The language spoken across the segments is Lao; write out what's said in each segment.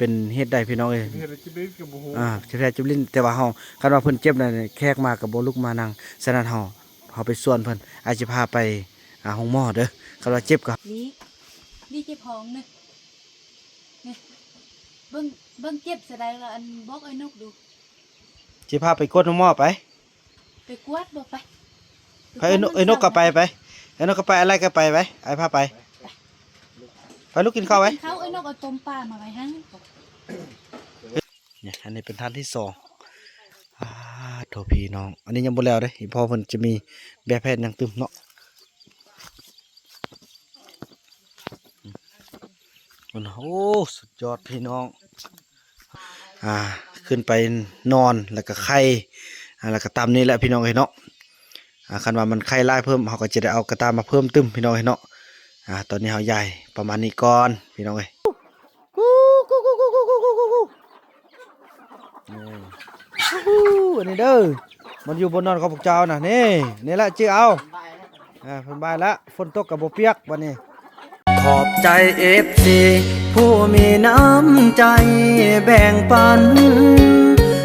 ປັນເຫດໃດພີ່ນ້ອງເອີຍ ເຮັດແລ້ວເຈັບເປັນກະບໍ່ຮູ້ ອ່າ ເຈັບແຜເຈັບລີ້ນ ແຕ່ວ່າເຮົາ ຄັນວ່າເພິ່ນເຈັບນັ້ນ ແຂກມາກະບໍ່ລຸກມານັ່ງ ສະນັ້ນເຮົາ ເຮົາໄປຊວນເພິ່ນ ອ້າຍຊິພາໄປ ອ່າ ໂຮງໝໍເດີ ຄັນວ່າເຈັບກະ ນີ້ ນີ້ເຈັບທ້ອງນີ້ ນີ້ ເບິ່ງ ເບິ່ງເຈັບຊະໃດລະ ອັນ ບອກອ້າຍນົກດູ ຊິພາໄປກວດໂຮງໝໍໄປ ໄປກວດບໍ່ໄປ ໄປ ເອີ ເອີ ນົກກະໄປ ໄປ ເອີ ນົກກະໄປ ອາໄລກະໄປ ໄປ ອ້າຍພາໄປ ໄປ ໄປ ລູກກິນເຂົ້າໄປ ກິນເຂົ້າ ເອີ ນົກເອົາຕົ້ມປາມາໄວ້ໃຫ້ ນີ້ ອັນນີ້ເປັນທ່ານທີສອງ ອາ ໂທ້ ພີ່ນ້ອງ ອັນນີ້ຍັງບໍ່ແລ້ວເດ້ ອີ່ພໍ່ເພິ່ນຈະມີແບບແຜນຫຍັງຕື່ມເນາະ ໂອ້ ສຸດຍອດພີ່ນ້ອງ ອ່າ ຂຶ້ນໄປນອນ ແລ້ວກະໄຂ່ ອ່າ ແລ້ວກະຕຳນີ້ແຫຼະພີ່ນ້ອງເອີຍເນາະ ອ່າ ຄັນວ່າມັນໄຂ່ຫຼາຍເພີ່ມ ເຮົາກະຈະໄດ້ເອົາກະຕ່າມາເພີ່ມຕື່ມພີ່ນ້ອງເອີຍເນາະ ອ່າ ຕອນນີ້ເຮົາຍ້າຍປະມານນີ້ກ່ອນພີ່ນ້ອງເອີຍ ນີ້ ອັນນີ້ເດີ ມັນຢູ່ບ່ອນນອນຂອງພວກເຈົ້ານະ ນີ້ ນີ້ແຫຼະຈື່ເອົາ ອ່າ ເພິ່ນບາຍລະ ຝົນຕົກກະບໍ່ປຽກບາດນີ້ ຂອບໃຈເອັຟຊີຜູ້ມີນ້ຳໃຈແບ່ງປັນ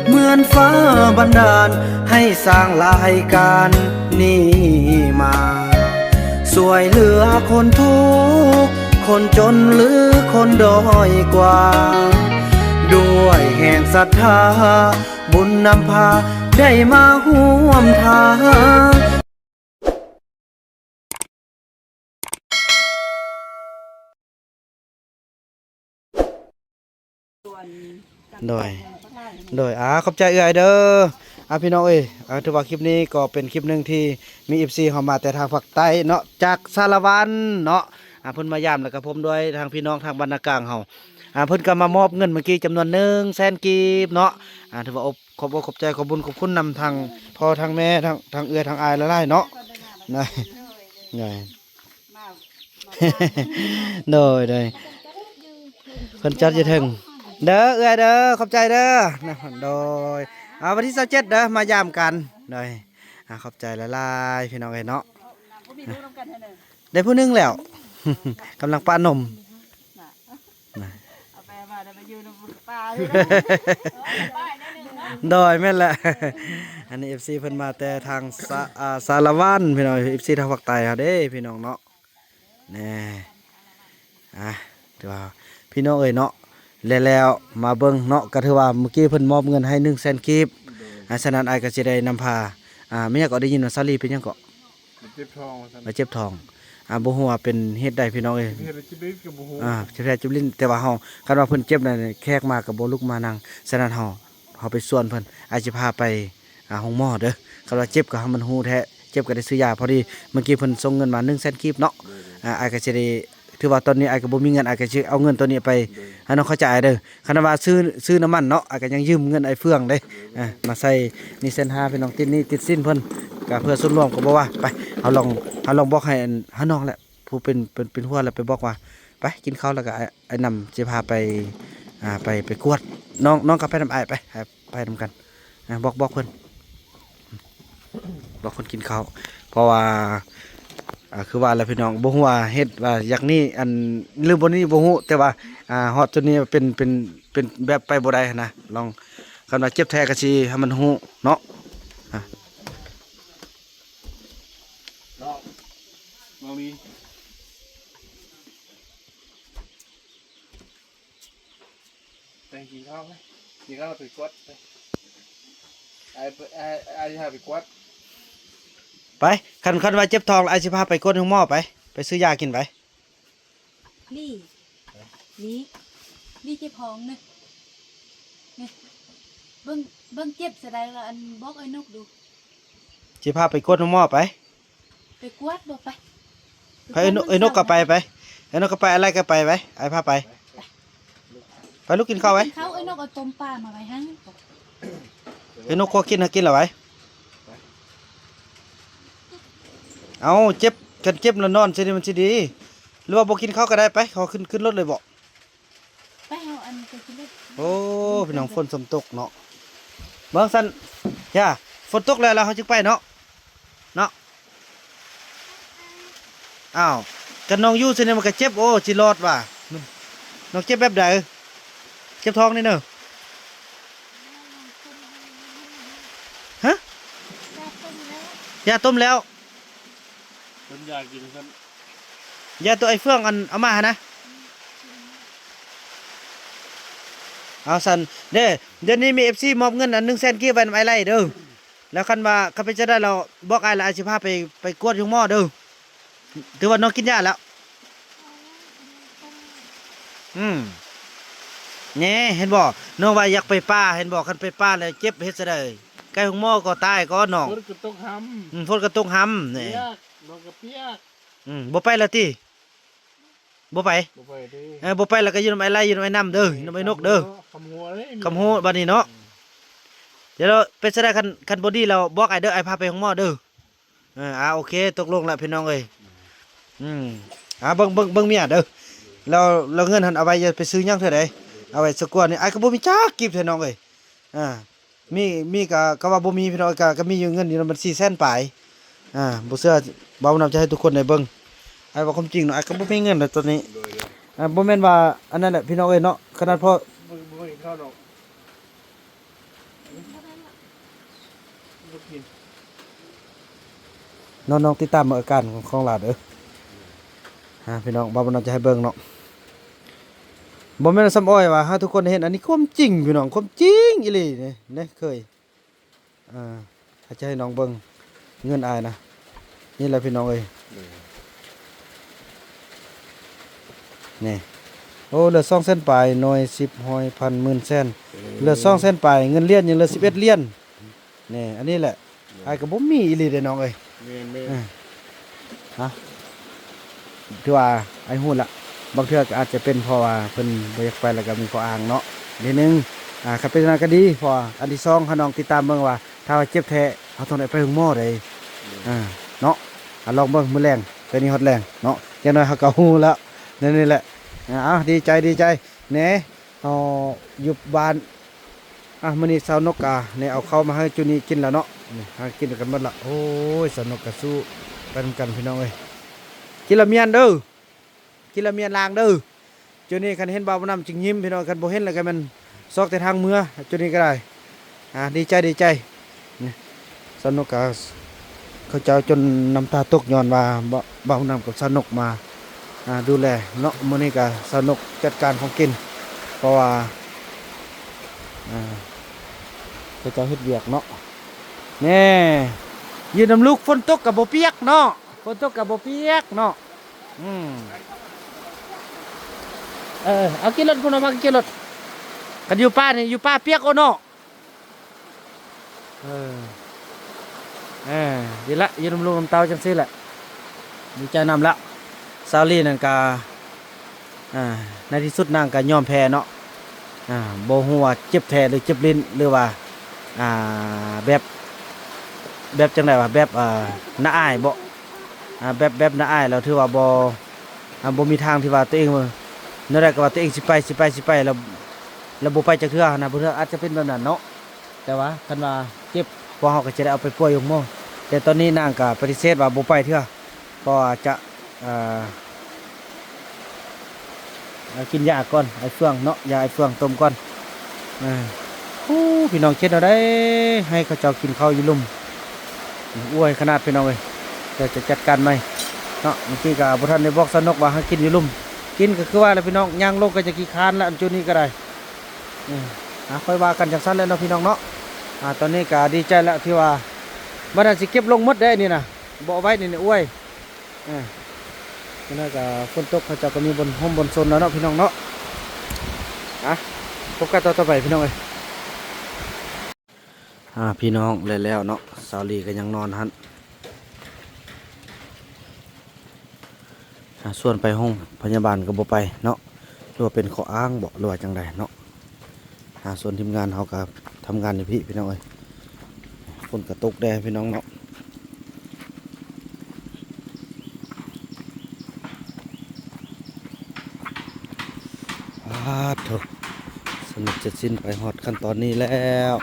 ເໝືອນຟ້າບັນດານໃຫ້ສ້າງລາຍການນີ້ມາ ຊ່ວຍເຫຼືອຄົນທຸກ ຄົນຈົນ ຫຼື ຄົນດ້ອຍກວ່າ ດ້ວຍແຮງສັດທາ ບຸນນຳພາ ໄດ້ມາຮ່ວມທາງ. ໂດຍ ໂດຍ ອາ ຂອບໃຈເອື້ອຍເດີ ອາ ພີ່ນ້ອງເອີຍ ອາ ຖືວ່າຄລິບນີ້ກໍເປັນຄລິບໜຶ່ງທີ່ມີເອັຟຊີເຮົາມາແຕ່ທາງພາກໃຕ້ເນາະ ຈາກສາລະວັນເນາະ ອາ ເພິ່ນມາຢາມ ແລ້ວກໍພ້ອມດ້ວຍທາງພີ່ນ້ອງທາງບ້ານນາກາງເຮົາ ອາ ເພິ່ນກໍມາມອບເງິນເມື່ອກີ້ຈຳນວນໜຶ່ງແສນກີບເນາະ ອາ ຖືວ່າອົບ ຂອບອົກຂອບໃຈ ຂອບບຸນຂອບຄຸນນຳທາງພໍ່ທາງແມ່ ທາງ ທາງເອື້ອຍທາງອ້າຍຫຼາຍໆເນາະ ໂດຍ ໂດຍ ໂດຍ ເພິ່ນຈັດຢູ່ເທິງເດີ ເອື້ອຍເດີ ຂອບໃຈເດີ ໂດຍ ອາ ວັນທີຊາວເຈັດເດີ ມາຢາມກັນ ໂດຍ ອາ ຂອບໃຈຫຼາຍໆ ພີ່ນ້ອງເອີຍເນາະ ໄດ້ຜູ້ໜຶ່ງແລ້ວ ກຳລັງປະນົມ ເອົາໄປວ່າໄດ້ໄປຢູ່ນຳປ່າ ໂດຍ ແມ່ນແຫຼະ ອັນນີ້ເອັຟຊີເພິ່ນມາແຕ່ທາງສາ ອ່າ ສາລະວັນ ພີ່ນ້ອງ ເອັຟຊີທາງພາກໃຕ້ເຮົາເດ້ ພີ່ນ້ອງເນາະ ແນ່ ອ່າ ຖືວ່າ ພີ່ນ້ອງເອີຍເນາະ ແລ້ວ ແລ້ວມາເບິ່ງເນາະ ກໍຖືວ່າເມື່ອກີ້ເພິ່ນມອບເງິນໃຫ້ໜຶ່ງແສນກີບ ໂດຍ ອ່າ ສະນັ້ນອ້າຍກໍຊິໄດ້ນຳພາ ອ່າ ແມ່ນຫຍັງກໍໄດ້ຍິນວ່າສາລີເປັນຫຍັງເກາະ? ເຈັບທ້ອງວ່າຊັ້ນ ວ່າເຈັບທ້ອງ ອ່າ ບໍ່ຮູ້ວ່າເປັນເຫດໃດພີ່ນ້ອງເອີຍ ເຮັດແລ້ວເຈັບເປັນກະບໍ່ຮູ້ ອ່າ ເຈັບແຜເຈັບລີ້ນ ແຕ່ວ່າເຮົາ ຄັນວ່າເພິ່ນເຈັບນັ້ນ ແຂກມາກໍບໍ່ລຸກມານັ່ງ ສະນັ້ນເຮົາ ເຮົາໄປຊວນເພິ່ນ ອາດຊິພາໄປ ອ່າ ໂຮງໝໍເດີ ຄັນວ່າເຈັບກໍໃຫ້ມັນຮູ້ແທ້ ເຈັບກໍໄດ້ຊື້ຢາ ພໍດີເມື່ອກີ້ເພິ່ນສົ່ງເງິນມາໜຶ່ງແສນກີບເນາະ ອ່າ ອ້າຍກໍຊິໄດ້ ຖືວ່າຕອນນີ້ອ້າຍກໍບໍ່ມີເງິນ ອ້າຍກໍຊິເອົາເງິນໂຕນີ້ໄປ ໂດຍ ໃຫ້ນ້ອງເຂົ້າໃຈອ້າຍເດີ ຄັນວ່າຊື້ ຊື້ນ້ຳມັນເນາະ ອ້າຍກໍຍັງຢືມເງິນອ້າຍເຟືອງເດ້ ອ່າ ມາໃສ່ນີ້ແສນຫ້າ ພີ່ນ້ອງ ຕິດໜີ້ຕິດສິນເພິ່ນ ກໍເພື່ອສ່ວນລວມກໍບໍ່ວ່າ ໄປ ເຮົາລອງ ເຮົາລອງບອກໃຫ້ອັນ ໃຫ້ນ້ອງແຫຼະ ຜູ້ເປັນ ເປັນ ເປັນຫົວແລ້ວໄປບອກວ່າ ໄປກິນເຂົ້າ ແລ້ວກໍອ້າຍ ອ້າຍນຳຊິພາໄປ ອ່າ ໄປ ໄປກວດ ນ້ອງ ນ້ອງກໍໄປນຳອ້າຍ ໄປ ໄປນຳກັນ ອ່າ ບອກ ບອກເພິ່ນ ບອກເພິ່ນກິນເຂົ້າ ເພາະວ່າ ອ່າ ຄືວ່າແຫຼະພີ່ນ້ອງ ບໍ່ຮູ້ວ່າເຮັດວ່າຢາກໜີ ອັນ ຫຼືບໍ່ໜີບໍ່ຮູ້ ແຕ່ວ່າ ອ່າ ຮອດຈຸດນີ້ເປັນ ເປັນ ເປັນແບບໄປບໍ່ໄດ້ຫັ້ນນະ ລອງ ຄັນວ່າເຈັບແທ້ກໍຊິໃຫ້ມັນຮູ້ເນາະ ອ່າ ນ້ອງ ນ້ອງລີ ໄປກິນເຂົ້າໄປ ກິນເຂົ້າໄປກວດໄປ ອ້າຍ ອ້າຍ ອ້າຍຊິພາໄປກວດ ໄປ ຄັນ ຄັນວ່າເຈັບທ້ອງ ອ້າຍຊິພາໄປກວດໂຮງໝໍໄປ ໄປຊື້ຢາກິນໄປ ນີ້ ນີ້ ນີ້ເຈັບທ້ອງນີ້ ນີ້ ເບິ່ງ ເບິ່ງເຈັບຊະໃດລະ ອັນ ບອກອ້າຍນົກດູ ຊິພາໄປກວດໂຮງໝໍໄປ ໄປກວດບໍ່ໄປ ໄປ ເອີ ນົກ ເອີ ນົກກໍໄປ ໄປ ເອີ ນົກກໍໄປ ອາໄລກໍໄປ ໄປ ອ້າຍພາໄປ ໄປລູກກິນເຂົ້າໄປ ກິນເຂົ້າ ເອີ ນົກເອົາຕົ້ມປາມາໄວ້ໃຫ້ ເອີ ນົກຄົວກິນ ຫາກິນລະໄວ້ ເອົາ ເຈັບ ຄັນເຈັບນອນໆ ຊິນີ້ມັນຊິດີ ຫຼືວ່າບໍ່ກິນເຂົ້າກໍໄດ້ ໄປ ເຮົາຂຶ້ນ ຂຶ້ນລົດເລີຍເບາະ ໄປເຮົາອັນໄປຂຶ້ນລົດ ໂອ້ ພີ່ນ້ອງ ຝົນສົມຕົກເນາະ ເບິ່ງຊັ້ນ ຢ່າ ຝົນຕົກແລ້ວ ແລ້ວເຮົາຈຶ່ງໄປເນາະ ເນາະ ອ້າວ ຄັນນ້ອງຢູ່ຊັ້ນນີ້ມັນກໍເຈັບ ໂອ້ ຊິລອດວ່າ ນ້ອງເຈັບແບບໃດ? ຈັບທ້ອງນີ້ເດີ. ຮະ? ຢາຕົ້ມແລ້ວ. ຕົ້ມຢາກິນຊັ້ນ. ຢາໂຕໄອ້ເຟືອງອັນເອົາມາຫັ້ນນະ. ເອົາຊັ້ນເດ້. ດຽວນີ້ມີເອັຟຊີມອບເງິນອັນໜຶ່ງແສນກີບໄວ້ນຳອ້າຍໄລ່ເດີ. ແລ້ວຄັນວ່າ ຄັນເປັນຈັ່ງໃດແລ້ວບອກອ້າຍ ແລ້ວອ້າຍຊິພາໄປ ໄປກວດຢູ່ໂຮງໝໍເດີ. ຖືວ່ານ້ອງກິນຢາແລ້ວ. ອືມ ແນ່ ເຫັນບໍ່? ນ້ອງວ່າຢາກໄປປ່າ ເຫັນບໍ່? ຄັນໄປປ່າແລ້ວເຈັບເຮັດຈັ່ງໃດ? ໃກ້ໂຮງໝໍກໍຕາຍກໍນ້ອງ. ຝົນກໍຕົກຮຳ. ອືມ ຝົນກໍຕົກຮຳ ແນ່. ປຽກ ນ້ອງກໍປຽກ. ອືມ ບໍ່ໄປແລ້ວຕິ? ບໍ່ໄປ? ບໍ່ໄປເດ້. ເອີ ບໍ່ໄປແລ້ວກໍຢູ່ນຳອ້າຍໄລ່ ຢູ່ນຳອ້າຍນ້ຳເດີ ຢູ່ນຳອ້າຍນົກເດີ. ຄຳຫົວເດ້ ຄຳຫົວບັດນີ້ເນາະ. ອືມ ດຽວເປັນຈັ່ງໃດ ຄັນ ຄັນບໍ່ດີແລ້ວບອກອ້າຍເດີ ອ້າຍພາໄປໂຮງໝໍເດີ. ເອີ ອ່າ ໂອເຄ ຕົກລົງແລ້ວພີ່ນ້ອງເອີຍ. ອືມ ອ່າ ເບິ່ງ ເບິ່ງ ເບິ່ງເມຍເດີ. ແລ້ວ ແລ້ວເງິນຫັ້ນເອົາໄວ້ ຢ່າໄປຊື້ຫຍັງເທື່ອໃດ ເອົາໄວ້ສະກວນນີ້. ອ້າຍກໍບໍ່ມີຈັກກີບພີ່ນ້ອງເອີຍ. ອ່າ ມີ ມີກໍ ກໍວ່າບໍ່ມີພີ່ນ້ອງ ກໍ ກໍມີຢູ່ເງິນຢູ່ນຳບັນຊີແສນປາຍ. ອ່າ ບໍ່ເຊື່ອ ບ່າວນຳຈະໃຫ້ທຸກຄົນໄດ້ເບິ່ງ. ອ້າຍເວົ້າຄວາມຈິງເນາະ ອ້າຍກໍບໍ່ມີເງິນແລ້ວຕອນນີ້. ອ່າ ບໍ່ແມ່ນວ່າອັນນັ້ນແຫຼະພີ່ນ້ອງເອີຍເນາະ ຂະໜາດພໍ ບໍ່ ບໍ່ກິນເຂົ້າດອກ. ນ້ອງໆຕິດຕາມເບິ່ງອາການຂອງ ຂອງຫຼານເດີ. ອ່າ ພີ່ນ້ອງ ບ່າວນຳຈະໃຫ້ເບິ່ງເນາະ. ບໍ່ແມ່ນວ່າສ່ຳອ້ອຍວ່າ ຫາທຸກຄົນໄດ້ເຫັນ ອັນນີ້ຄວາມຈິງພີ່ນ້ອງ ຄວາມຈິງອີ່ຫຼີເດ້ ເຄີຍ ອ່າ ອາດຈະໃຫ້ນ້ອງເບິ່ງເງິນອ້າຍນະ. ນີ້ແຫຼະພີ່ນ້ອງເອີຍ ນີ້ ໂອ້ ເຫຼືອສອງແສນປາຍ ໜ່ວຍ ສິບ ຮ້ອຍ ພັນ ໝື່ນ ແສນ ເຫຼືອສອງແສນປາຍ. ເງິນຫຼຽນຍັງເຫຼືອສິບເອັດຫຼຽນ. ນີ້ ອັນນີ້ແຫຼະ ອ້າຍກໍບໍ່ມີອີ່ຫຼີເດ້ນ້ອງເອີຍ. ແມ່ນໆ ເອີ ຮະ ຖືວ່າອ້າຍຮູ້ລະ ບາງເທື່ອກໍອາດຈະເປັນເພາະວ່າເພິ່ນບໍ່ຢາກໄປ ແລ້ວກໍມີຂໍ້ອ້າງເນາະ ນິດໜຶ່ງ. ອ່າ ຄັນເປັນຈັ່ງນັ້ນກໍດີ ເພາະວ່າອັນທີສອງ ໃຫ້ນ້ອງຕິດຕາມເບິ່ງວ່າ ຖ້າວ່າເຈັບແທ້ ເຮົາຕ້ອງໄດ້ໄປໂຮງໝໍເດ້. ອືມ ອ່າ ເນາະ ອ່າ ລອງເບິ່ງມື້ແລງ ແຕ່ນີ້ຮອດແລງເນາະ ຢ່າງໜ້ອຍເຮົາກໍຮູ້ແລ້ວ. ແນວນີ້ແຫຼະ ອ່າ ເອົາ ດີໃຈ ດີໃຈແນ່ ເຮົາຢູ່ບ້ານ. ອ່ະ ມື້ນີ້ສາວນົກກະນີ້ເອົາເຂົ້າມາໃຫ້ຈຸນີ້ກິນແລ້ວເນາະ. ນີ້ຫາກິນກັນໝົດລະ. ໂອ້ຍ ສາວນົກກະສູ້ໄປນຳກັນພີ່ນ້ອງເອີຍ. ກິນລະມ້ຽນເດີ ກິນລະມ້ຽນລ້າງເດີ. ຈຸນີ້ຄັນເຫັນບ່າວນຳຈຶ່ງຍິ້ມພີ່ນ້ອງ ຄັນບໍ່ເຫັນແລ້ວກໍແມ່ນຊອກແຕ່ທາງເມືອ. ຈຸນີ້ກໍໄດ້ ອ່າ ດີໃຈ ດີໃຈ. ນີ້ ສາວນົກກະ ເຂົາເຈົ້າຈົນນ້ຳຕາຕົກ ຍ້ອນວ່າ ບ່າວນຳກັບສາວນົກມາ ອ່າ ດູແລເນາະ. ມື້ນີ້ກະສາວນົກຈັດການຂອງກິນ ເພາະວ່າ ອ່າ ເຂົາເຈົ້າເຮັດວຽກເນາະ. ແນ່ ຢູ່ນຳລູກ ຝົນຕົກກະບໍ່ປຽກເນາະ ຝົນຕົກກະບໍ່ປຽກເນາະ. ອືມ ເອີ ເອົາ ຂີ່ລົດພຸ້ນເນາະ ພາກັນຂີ່ລົດ. ຄັນຢູ່ປ່ານີ້ ຢູ່ປ່າປຽກໂອເນາະ. ເອີ ເອີ ດີລະ ຢູ່ນຳລູກນຳເຕົ້າຈັ່ງຊີ້ແຫຼະ ດີໃຈນຳລະ. ສາວລີນັ້ນກະ ອ່າ ໃນທີ່ສຸດນາງກະຍອມແພ້ເນາະ. ອ່າ ບໍ່ຮູ້ວ່າເຈັບແທ້ຫຼືເຈັບຫຼິ້ນ ຫຼືວ່າ ອ່າ ແບບ ແບບຈັ່ງໃດວະ ແບບ ອ່າ ໜ້າອາຍບໍ ອ່າ ແບບ ແບບໜ້າອາຍ ແລ້ວຖືວ່າບໍ່ ອ່າ ບໍ່ມີທາງທີ່ວ່າຕົວເອງ ແນວໃດກໍວ່າຕົວເອງຊິໄປ ຊິໄປ ຊິໄປ ແລ້ວ ແລ້ວບໍ່ໄປຈັກເທື່ອຫັ້ນນະ. ບາງເທື່ອອາດຈະເປັນແບບນັ້ນເນາະ ແຕ່ວ່າຄັນວ່າເຈັບ ພວກເຮົາກໍຈະໄດ້ເອົາໄປປ່ວຍໂຮງໝໍ. ແຕ່ຕອນນີ້ນາງກໍປະຕິເສດວ່າບໍ່ໄປເທື່ອ ເພາະວ່າຈະ ເອີ ເອົາກິນຢາກ່ອນ ໄອ້ເຟືອງເນາະ ຢາໄອ້ເຟືອງຕົ້ມກ່ອນ. ເອີ ໂອ້ ພີ່ນ້ອງ ເຮັດແນວໃດໃຫ້ເຂົາເຈົ້າກິນເຂົ້າຢູ່ລຸ່ມ ອວຍຂະໜາດພີ່ນ້ອງເອີຍ. ດຽວຈະຈັດການໃໝ່ເນາະ. ເມື່ອກີ້ກໍບໍ່ທັນໄດ້ບອກສາວນົກວ່າໃຫ້ກິນຢູ່ລຸ່ມ ກິນກໍຄືວ່າແຫຼະພີ່ນ້ອງ ຍ່າງລົງກໍຈະຂີ້ຄ້ານລະ ອັນຈຸນີ້ກໍໄດ້. ເອີ ອ່າ ຄ່ອຍວ່າກັນຈັ່ງຊັ້ນແຫຼະເນາະພີ່ນ້ອງເນາະ. ອ່າ ຕອນນີ້ກໍດີໃຈແລ້ວທີ່ວ່າ ບັດນັ້ນຊິເກັບລົງໝົດເດ້ນີ້ນະ ບໍ່ເອົາໄວ້ນີ້ ອວຍ. ເອີ ຈັ່ງໃດກໍຝົນຕົກ ເຂົາເຈົ້າກໍມີບ່ອນຮົ່ມບ່ອນຊົນແລ້ວເນາະພີ່ນ້ອງເນາະ. ອ່ະ ພົບກັນຕອນຕໍ່ໄປພີ່ນ້ອງເອີຍ. ອ່າ ພີ່ນ້ອງ ແລ້ວໆເນາະ ສາວລີກໍຍັງນອນຫັ້ນ. ຫາຊວນໄປໂຮງພະຍາບານກໍບໍ່ໄປເນາະ ຫຼືວ່າເປັນຂໍ້ອ້າງບໍ ຫຼືວ່າຈັ່ງໃດເນາະ. ຫາຊວນທີມງານເຮົາກໍທຳງານຢູ່ພີ້ພີ່ນ້ອງເອີຍ. ຝົນກໍຕົກແດ່ພີ່ນ້ອງເນາະ. ປາດໂທ້ ສາວນົກເສັດສິ້ນໄປຮອດຂັ້ນຕອນນີ້ແລ້ວ.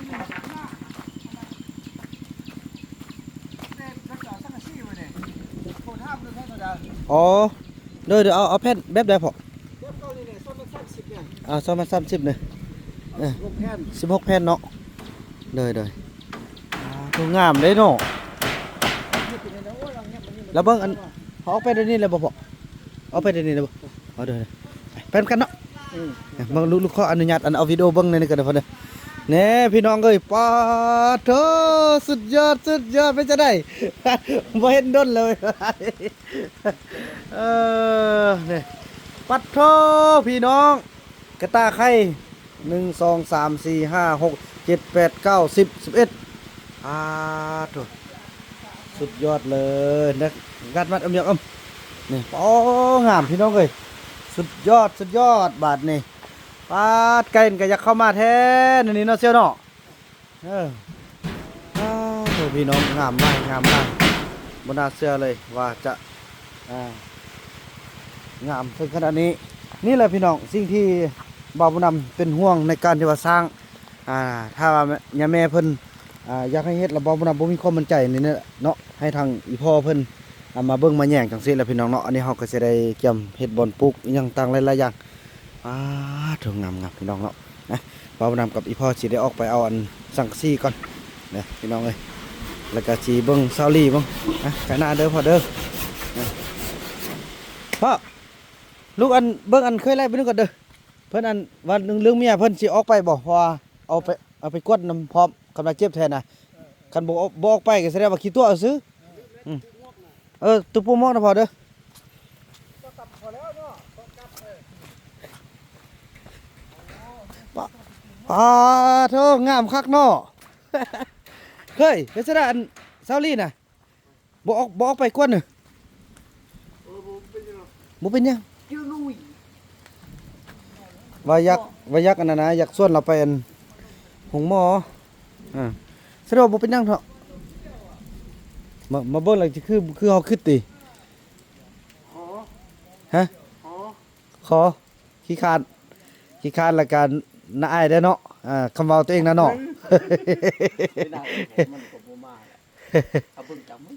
ອໍ ໂດຍໆ ເອົາ ເອົາແຜ່ນແບບໃດພໍ່? ແບບເກົ່ານີ້ແຫຼະ ຊອກມັດສາມສິບນີ້ ອ່າ ຊອກມັດສາມສິບນີ້. ເອີ ສິບຫົກແຜ່ນ ສິບຫົກແຜ່ນເນາະ. ໂດຍ ໂດຍ ອ່າ ໂຕງາມເດ້ເນາະ. ແລ້ວເບິ່ງອັນ ເຮົາອອກໄປດຽວນີ້ແລ້ວບໍ່ພໍ່? ອອກໄປດຽວນີ້ແລ້ວບໍ່? ເອົາ ໂດຍ ໂດຍ ໄປ ໄປນຳກັນເນາະ. ອືມ ເບິ່ງ ລູກ ລູກຂໍອະນຸຍາດ ອັນ ເອົາວິດີໂອເບິ່ງໃນນີ້ກ່ອນເດີພໍ່ເດີ. ແນ່ ພີ່ນ້ອງເອີຍ ປາດໂທ ສຸດຍອດ ສຸດຍອດ ເປັນຈັ່ງໃດ? ບໍ່ເຫັນດົນເລີຍ. ເອີ ນີ້ ປັດໂທ ພີ່ນ້ອງ ກະຕ່າໄຂ່ ໜຶ່ງ ສອງ ສາມ ສີ່ ຫ້າ ຫົກ ເຈັດ ແປດ ເກົ້າ ສິບ ສິບເອັດ ອາໂທ້ ສຸດຍອດເລີຍນະ. ງັດມັດອຳຢາກອຳ ນີ້ ໂອ້ ງາມ ພີ່ນ້ອງເອີຍ ສຸດຍອດ ສຸດຍອດ ບາດນີ້. ປາດ ໄກ່ມັນກະຢາກເຂົ້າມາແທ້ ແນວນີ້ເນາະ ສ່ຽວເນາະ. ເອີ ອ້າໂທ້ ພີ່ນ້ອງ ງາມຫຼາຍ ງາມຫຼາຍ ບໍ່ໜ້າເຊື່ອເລີຍວ່າຈະ ອ່າ ງາມເຖິງຂະໜາດນີ້. ນີ້ແຫຼະພີ່ນ້ອງ ສິ່ງທີ່ບ່າວບຸນນຳເປັນຫ່ວງໃນການທີ່ວ່າສ້າງ ອ່າ ຖ້າວ່າຍາແມ່ເພິ່ນ ອ່າ ຢາກໃຫ້ເຮັດ ແລ້ວບ່າວບຸນນຳບໍ່ມີຄວາມໝັ້ນໃຈນີ້ເນາະ ໃຫ້ທາງອີ່ພໍ່ເພິ່ນ ອ່າ ມາເບິ່ງມາແຍງຈັ່ງຊີ້ແຫຼະພີ່ນ້ອງເນາະ. ອັນນີ້ເຮົາກໍຊິໄດ້ກຽມເຮັດບ່ອນປູກອີ່ຫຍັງຕ່າງຫຼາຍໆຢ່າງ. ອ້າໂທ້ ງາມໆ ພີ່ນ້ອງເນາະ. ນະ ບ່າວບຸນນຳກັບອີ່ພໍ່ຊິໄດ້ອອກໄປເອົາອັນສັງກະສີກ່ອນນະ ພີ່ນ້ອງເອີຍ ແລ້ວກະຊິເບິ່ງສາວລີເບິ່ງນະ. ໄປໜ້າເດີພໍ່ເດີ ນະ ພໍ່ ລູກອັນ ເບິ່ງອັນເຄີຍໄລ່ໄປໜຶ່ງກ່ອນເດີ. ເພິ່ນອັນວ່າເລື່ອງເມຍເພິ່ນຊິອອກໄປບໍ່? ເພາະວ່າເອົາໄປ ເອົາໄປກວດນຳພ້ອມ ຄັນວ່າເຈັບແທ້ນະ. ຄັນບໍ່ ບໍ່ອອກໄປກໍສະແດງວ່າຂີ້ຕົວະຊື່. ອືມ ເອີ ຕຸປູໝອກນະພໍ່ເດີ. ປາ ປາໂທ້ ງາມຄັກເນາະ. ເຮີ້ຍ ເປັນຈັ່ງໃດອັນສາວລີນະ ບໍ່ອອກ ບໍ່ອອກໄປກວດນະ? ເອີ ບໍ່ເປັນຫຍັງດອກ ບໍ່ເປັນຫຍັງ. ວ່າຢາກ ວ່າຢາກອັນນັ້ນນະ ຢາກຊວນລາວໄປອັນໂຮງໝໍ. ອ່າ ສະດວກ ບໍ່ເປັນຫຍັງເທາະ. ມາ ມາເບິ່ງແລ້ວຊິຄື ຄືເຮົາຄິດຕິ. ຂໍ ຮະ ຂໍ ຂີ້ຄ້ານ ຂີ້ຄ້ານ ແລ້ວກະໜ້າອາຍແດ່ເນາະ. ອ່າ ຄຳເວົ້າຕົວເອງນະເນາະ. ມັນກໍບໍ່ມາແຫຼະ ເອົາເບິ່ງຈັກມື້.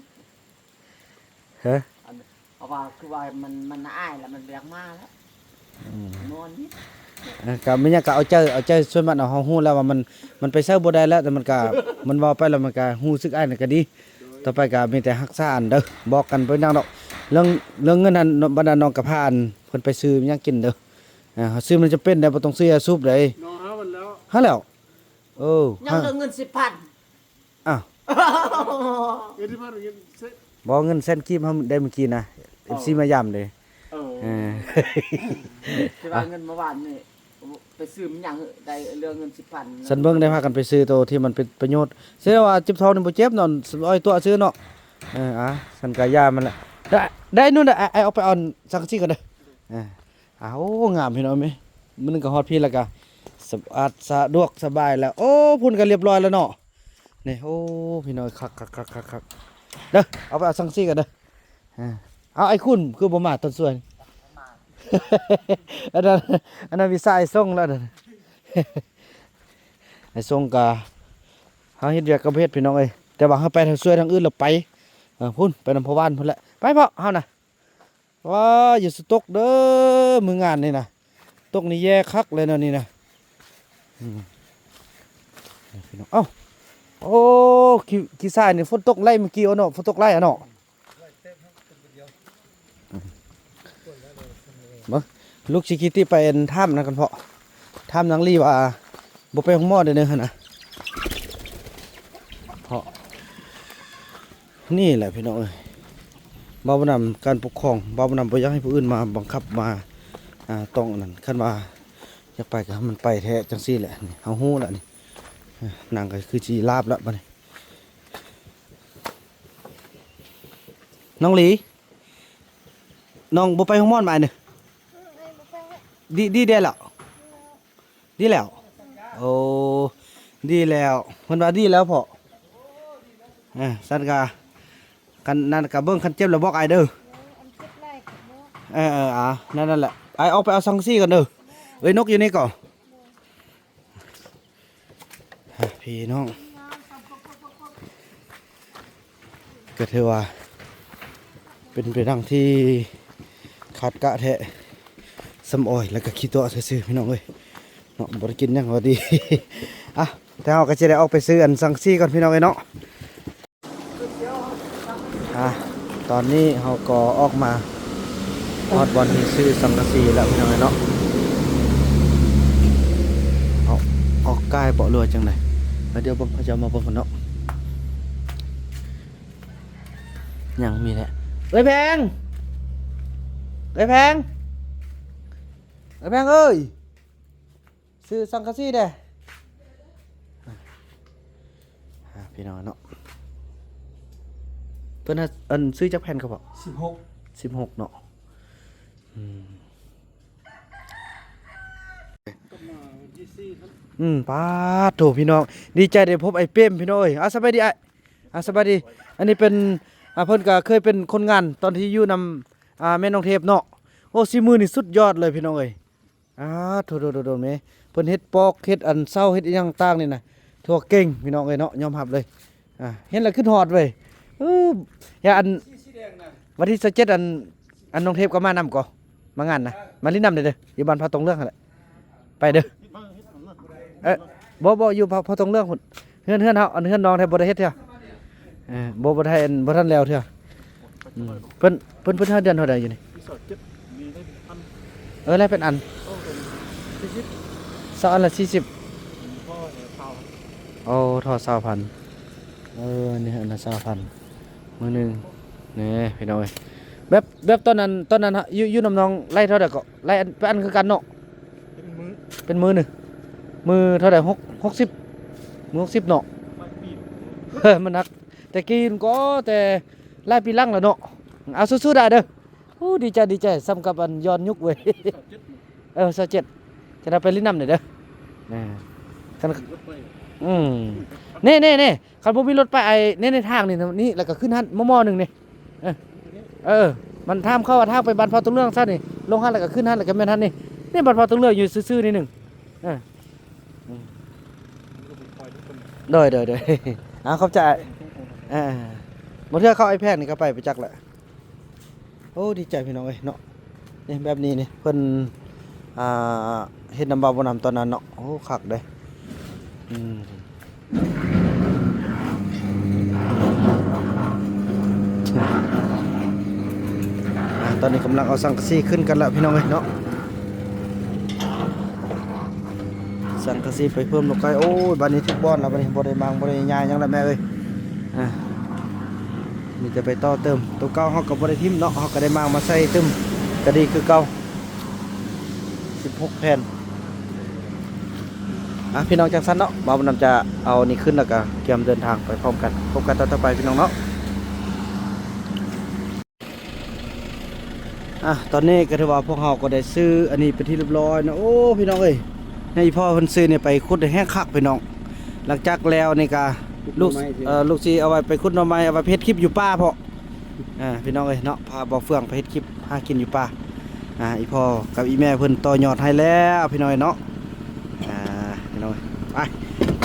ຮະ ອັນ ເພາະວ່າຄືວ່າມັນ ມັນໜ້າອາຍແລ້ວ ມັນບໍ່ຢາກມາແລ້ວ. ອືມ ນອນນີ້ ເອີ ກະແມ່ນຫຍັງກະເອົາໃຈ ເອົາໃຈສ່ວນມັນເນາະ. ເຮົາຮູ້ແລ້ວວ່າມັນ ມັນໄປໃສບໍ່ໄດ້ແລ້ວ ແຕ່ມັນກະ ມັນເວົ້າໄປແລ້ວມັນກະຮູ້ສຶກອ້າຍນັ້ນກະດີ. ຕໍ່ໄປກະມີແຕ່ຮັກສາອັນເດີ ບອກກັນ ບໍ່ເປັນຫຍັງດອກ. ເລື່ອງ ເລື່ອງເງິນຫັ້ນ ບັນດານ້ອງກະພາອັນເພິ່ນໄປຊື້ຫຍັງກິນເດີ. ອ່າ ຊື້ມັນຈຳເປັນເດ້ ບໍ່ຕ້ອງຊື້ຢາສູບເດ້. ນ້ອງຫາມັນແລ້ວ ຫາແລ້ວ. ເອີ ຍັງເຫຼືອເງິນສິບພັນ. ອ້າວ ເງິນທີ່ວ່າເງິນເຊັນ ບໍ່ ເງິນແສນກີບເຮົາໄດ້ມື້ກີ້ນະ. ເອີ ເອັຟຊີມາຢາມເດ້. ເອີ ເອີ ທີ່ວ່າເງິນເມື່ອວານນີ້ ໄປຊື້ມັນຫຍັງ ໄດ້ເຫຼືອເງິນສິບພັນ. ຊັ້ນເບິ່ງໄດ້ພາກັນໄປຊື້ໂຕທີ່ມັນເປັນປະໂຫຍດ. ເຊື່ອວ່າເຈັບທ້ອງນີ້ບໍ່ເຈັບເນາະ ອ້ອຍຕົວະຊື່ເນາະ. ເອີ ອ່າ ຊັ້ນກະຢ່າມັນແຫຼະ. ໄດ້ ໄດ້ ນູ່ນ ໄອ້ ໄອ້ອອກໄປເອົາສັງກະສີກ່ອນເດີ. ອ່າ ອ້າວ ງາມພີ່ນ້ອງເອີຍ ມື້ໜຶ່ງກໍຮອດພີ້ແລ້ວກະ ສະອາດສະດວກສະບາຍແລ້ວ. ໂອ້ ພຸ້ນກໍລຽບຮ້ອຍແລ້ວເນາະ. ນີ້ ໂອ້ ພີ່ນ້ອງ ຄັກໆໆໆ ເດີ ເອົາໄປເອົາສັງກະສີກັນເດີ. ອ່າ ເອົາ ໄອ້ຄຸນຄືບໍ່ມາຕອນຊ່ວຍ? ອັນນັ້ນ ອັນນັ້ນວິຊາໄອ້ຊົງແລ້ວນັ້ນ. ໄອ້ຊົງກະ ເຮົາເຮັດວຽກກໍບໍ່ເຮັດພີ່ນ້ອງເອີຍ ແຕ່ວ່າເຮົາໄປທາງຊ່ວຍທາງອື່ນແລ້ວໄປ. ເອີ ພຸ້ນ ໄປນຳພໍ່ບ້ານພຸ້ນແຫຼະ ໄປເພາະເຮົານະ. ວ້າ ຢ່າຊິຕົກເດີ ມື້ງານນີ້ນະ ຕົກນີ້ແຍ່ຄັກເລີຍແນວນີ້ນະ. ອືມ ພີ່ນ້ອງ ເອົ້າ ໂອ້ ຂີ້ ຂີ້ຊາຍນີ້ຝົນຕົກໄຫຼເມື່ອກີ້ເນາະ ຝົນຕົກໄຫຼອະເນາະ. ເບິ່ງ ລູກຊິຂີ່ຕິໄປອັນຖ້ຳນັ້ນກ່ອນເພາະ ຖ້ຳນາງລີວ່າບໍ່ໄປໂຮງໝໍເດີຫັ້ນນະ ເພາະ ນີ້ແຫຼະພີ່ນ້ອງເອີຍ ບ່າວບຸນນຳ ການປົກຄອງ ບ່າວບຸນນຳບໍ່ຢາກໃຫ້ຜູ້ອື່ນມາບັງຄັບມາ ອ່າ ຕ້ອງອັນນັ້ນ ຄັນວ່າຢາກໄປກໍໃຫ້ມັນໄປແທ້ຈັ່ງຊີ້ແຫຼະ. ນີ້ເຮົາຮູ້ແລ້ວນີ້ ນາງກໍຄືຊິລາບແລ້ວບັດນີ້. ນ້ອງຫຼີ ນ້ອງບໍ່ໄປໂຮງໝໍມານີ້ ດີ ດີແດ່ແລ້ວ. ດີແລ້ວ ໂອ້ ດີແລ້ວ ເພິ່ນວ່າດີແລ້ວເພາະ ເອີ ຊັ້ນກະ ຄັນນັ້ນກະເບິ່ງ ຄັນເຈັບແລ້ວບອກອ້າຍເດີ. ເອີ ເອີ ອ່າ ນັ້ນ ນັ້ນແຫຼະ ອ້າຍອອກໄປເອົາສັງກະສີກ່ອນເດີ. ເອີຍ ນົກຢູ່ນີ້ກໍ ອ່ະ ພີ່ນ້ອງ ກໍຖືວ່າເປັນໄປດັ່ງທີ່ຄາດກະແທ້ ສ່ຳອ້ອຍ ແລ້ວກໍຂີ້ຕົວະຊື່ໆ ພີ່ນ້ອງເອີຍ. ເນາະ ບໍ່ໄດ້ກິນຫຍັງພໍດີ. ອ່ະ ແຕ່ເຮົາກໍຊິໄດ້ອອກໄປຊື້ອັນສັງກະສີກ່ອນ ພີ່ນ້ອງເອີຍເນາະ. ອ່າ ຕອນນີ້ເຮົາກໍອອກມາຮອດບ່ອນທີ່ຊື້ສັງກະສີແລ້ວ ພີ່ນ້ອງເອີຍເນາະ. ເອົາ ອອກກາຍເບາະ ຫຼືວ່າຈັ່ງໃດ? ແລ້ວດຽວເບິ່ງ ເຂົາເຈົ້າມາເບິ່ງກັນເນາະ. ຍັງມີແຫຼະ. ເອີຍແພງ ເອີຍແພງ ເອີຍແພງເອີຍ. ຊື້ສັງກະສີແດ່. ອ່າ ພີ່ນ້ອງເນາະ ເພິ່ນ ອັນ ຊື້ຈັກແຜ່ນກໍພໍ? ສິບຫົກ ສິບຫົກເນາະ. ອືມ ອືມ ປາດໂທ້ ພີ່ນ້ອງ ດີໃຈໄດ້ພົບອ້າຍເປມ ພີ່ນ້ອງເອີຍ. ອ່າ ສະບາຍດີອ້າຍ. ອ່າ ສະບາຍດີ. ອັນນີ້ເປັນ ອ່າ ເພິ່ນກໍເຄີຍເປັນຄົນງານຕອນທີ່ຢູ່ນຳ ອ່າ ແມ່ນ້ອງເທບເນາະ. ໂອ້ ສີມືນີ້ສຸດຍອດເລີຍ ພີ່ນ້ອງເອີຍ. ອ່າ ໂຖໆໆໆ ແມ່ ເພິ່ນເຮັດປອກ ເຮັດອັນເຊົາ ເຮັດອີ່ຫຍັງຕ່າງນີ້ນະ ຖືວ່າເກັ່ງ ພີ່ນ້ອງເອີຍເນາະ ຍອມຮັບເລີຍ. ອ່າ ເຫັນແລ້ວຄຶດຮອດເວີຍ. ເອີ ຢ່າ ອັນ ວັນທີຊາວເຈັດ ອັນ ອັນນ້ອງເທບກໍມານຳກໍ ມາງານນະ ມາຫຼິ້ນນຳແດ່ເດີ ຢູ່ບ້ານພາຕົງເລື່ອງຫັ້ນແຫຼະ ໄປເດີ. ເອີ ບໍ່ ບໍ່ ຢູ່ພາ ພາຕົງເລື່ອງພຸ້ນ. ເຮືອນ ເຮືອນເຮົາ ອັນເຮືອນນ້ອງແທ້ບໍ່ໄດ້ເຮັດເທື່ອ. ເອີ ບໍ່ ບໍ່ໄດ້ ອັນ ບໍ່ທັນແລ້ວເທື່ອ. ອືມ ເພິ່ນ ເພິ່ນ ເພິ່ນໃຫ້ເດືອນເທົ່າໃດຢູ່ນີ້? ເອີ ແລະເປັນອັນ ຊາວອັນລະສີ່ສິບ. ໂອ້ ທໍ່ຊາວພັນ. ເອີ ນີ້ອັນລະຊາວພັນ ມື້ໜຶ່ງ. ນີ້ ພີ່ນ້ອງເອີຍ ແບບ ແບບຕອນນັ້ນ ຕອນນັ້ນຢູ່ ຢູ່ນຳນ້ອງໄລ່ເທົ່າໃດເກາະ? ໄລ່ອັນ ເປັນອັນຄືກັນເນາະ. ເປັນມື້ ເປັນມື້ໜຶ່ງ ມື້ເທົ່າໃດ? ຫົກ ຫົກສິບ ມື້ຫົກສິບເນາະ. ມັນໜັກ ແຕ່ກີ້ກໍແຕ່ຫຼາຍປີຫຼັງແລ້ວເນາະ. ເອົາ ສູ້ໆ ໄດ້ເດີ. ໂອ້ ດີໃຈ ດີໃຈ ສ່ຳກັບອັນຍ້ອນຍຸກເວີຍ. ເອີ ຊາວເຈັດ ຈະໄດ້ໄປຫຼິ້ນນຳແດ່ເດີ. ເອີ ຄັນ ອືມ ນີ້ໆໆ ຄັນບໍ່ມີລົດໄປ ໄອ້ ໃນ ໃນທາງນີ້ ນີ້ ແລ້ວກໍຂຶ້ນຫັ້ນ ມໍ່ໆ ໜຶ່ງນີ້. ເອີ ເອີ ມັນທາງເຂົ້າ ທາງໄປບ້ານພາຕົງເລື່ອງຊັ້ນນີ້ ລົງຫັ້ນແລ້ວກໍຂຶ້ນຫັ້ນ ແລ້ວກໍແມ່ນຫັ້ນນີ້. ນີ້ບ້ານພາຕົງເລື່ອງຢູ່ຊື່ໆ ນີ້ໜຶ່ງ. ເອີ ອືມ ໂດຍໆໆ ອ່າ ຂອບໃຈ. ເອີ ບາງເທື່ອເຂົ້າໄອ້ແພງນີ້ກໍໄປ ໄປຈັກແຫຼະ. ໂອ້ ດີໃຈ ພີ່ນ້ອງເອີຍເນາະ. ນີ້ ແບບນີ້ນີ້ ເພິ່ນ ອ່າ ເຮັດນຳບ່າວບຸນນຳຕອນນັ້ນເນາະ. ໂອ້ ຄັກເດ້. ອືມ ອ່າ ຕອນນີ້ກຳລັງເອົາສັງກະສີຂຶ້ນກັນລະ ພີ່ນ້ອງເອີຍເນາະ. ສັງກະສີໄປເພີ່ມລູກໄກ່. ໂອ້ຍ ບາດນີ້ຖືກບ່ອນລະ ບາດນີ້ບໍ່ໄດ້ມາງ ບໍ່ໄດ້ຍ້າຍຫຍັງລະແມ່ເອີຍ. ອ່າ ມີແຕ່ໄປຕໍ່ເຕີມ. ໂຕເກົ່າເຮົາກໍບໍ່ໄດ້ຖິ້ມເນາະ ເຮົາກໍໄດ້ມາງມາໃສ່ຕື່ມ ກໍດີຄືເກົ່າ. ສິບຫົກແຜ່ນ. ອ່ະ ພີ່ນ້ອງ ຈັ່ງຊັ້ນເນາະ ບ່າວບຸນນຳຈະເອົານີ້ຂຶ້ນ ແລ້ວກໍກຽມເດີນທາງໄປພ້ອມກັນ. ພົບກັນຕອນຕໍ່ໄປ ພີ່ນ້ອງເນາະ. ອ່ະ ຕອນນີ້ກໍຖືວ່າພວກເຮົາກໍໄດ້ຊື້ອັນນີ້ເປັນທີ່ຮຽບຮ້ອຍເນາະ. ໂອ້ ພີ່ນ້ອງເອີຍ ໃຫ້ອີ່ພໍ່ເພິ່ນຊື້ນີ້ໄປຂຸດແຮງຄັກ ພີ່ນ້ອງ. ຫຼັງຈາກແລ້ວນີ້ກໍລູກ ເອີ ລູກຊິເອົາໄວ້ໄປຂຸດໜໍ່ໄມ້ ເອົາໄວ້ໄປເຮັດຄລິບຢູ່ປ່າເພາະ. ອ່າ ພີ່ນ້ອງເອີຍເນາະ ພາບ່າວເຟືອງໄປເຮັດຄລິບຫາກິນຢູ່ປ່າ. ອ່າ ອີ່ພໍ່ກັບອີ່ແມ່ເພິ່ນຕໍ່ຍອດໃຫ້ແລ້ວ ພີ່ນ້ອງເອີຍເນາະ. ອ່າ ພີ່ນ້ອງເອີຍ ໄປ